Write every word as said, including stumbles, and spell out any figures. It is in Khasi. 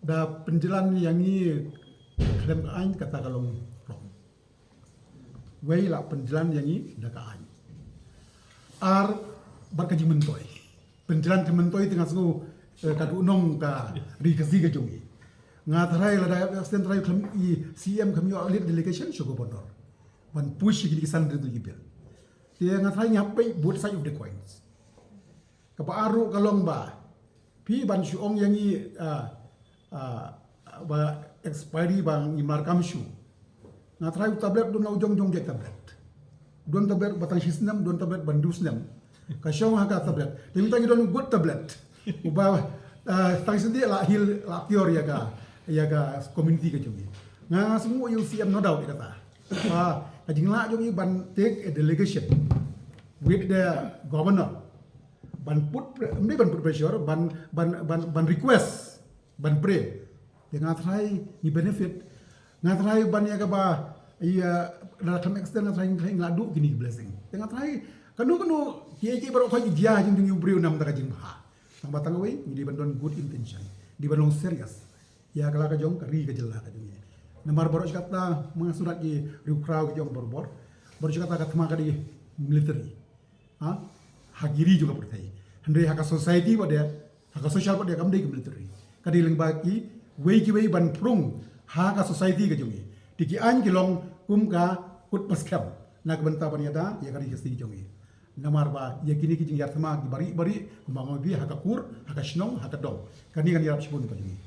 Da pynjlan ïa ngi khlem ka aiñ kata ka long wrong. Wei la pynjlan ïa ngi da ka aiñ. Ar bad ka jingmyntoi. Pynjlan ka myntoi te nga sngew, eh, ka duhnong ka ri Khasi ka jong ngi. Nga tharai lada extend tharai khlem i C M khlem ïoh lead delegation sha governor ban push ïa kine ki san ri tu ki bill. Te nga tharai ngi hap peit both side of the coins. Kaba ar ruh ka long ba phi ban shu ong ïa ngi, ah, ah, ba expiry ba ngi markam shu. Nga tharai u tablet don la u jong jong jait tablet. Don tablet ba tang shi snem, don tablet ban du snem. Ka shong ha ka tablet. Te mynta ngi don good tablet. Uba, ah, tang shi snem la heal, la cure ïa ka, ïa ka community ka jong ngi. Nga sngew ïa u C M no doubt ïa kata. Ba ka jinglah jong ngi ban take a delegation with the governor. Ban put pre-, mbe ban put pressure, ban, ban, ban, ban request, ban pray. Te nga tharai ngi benefit. Nga tharai ban ïa kaba, ïa, da khlem extend nga tharai ngi la duh kine ki blessing. Te nga tharai kano kano ki, ki baroh khoit ki jia jingdon ïa u briew namar ka jingbha. Tang ba tang wei ngi dei ban don good intention. Dei ban long serious ïa ka la ka jong ka ri ka jylla ka jong ngi. Namar baroh shi katta ma nga sngewthuh ki riewkhraw ki jong bor bor. Baroh shi katta ka thma ka dei military. Ha? Ha ki ri jong ka pyrthei. Hynrei ha ka society ba dei, ha ka social ba dei kam dei ka military. Ka dei lyngba kiwei kiwei ban prung ha ka society ka jong ngi. Te ki aiñ ki long kum ka kut paskhem na ka bynta ban ïada ïa ka ri Khasi jong ngi. Namar ba ïa kine ki jingïar thma ki bari bari kumba nga ong ïa phi ha ka kur, ha ka shnong, ha ka dong. Kane kan ïarap shibun ka jong ngi.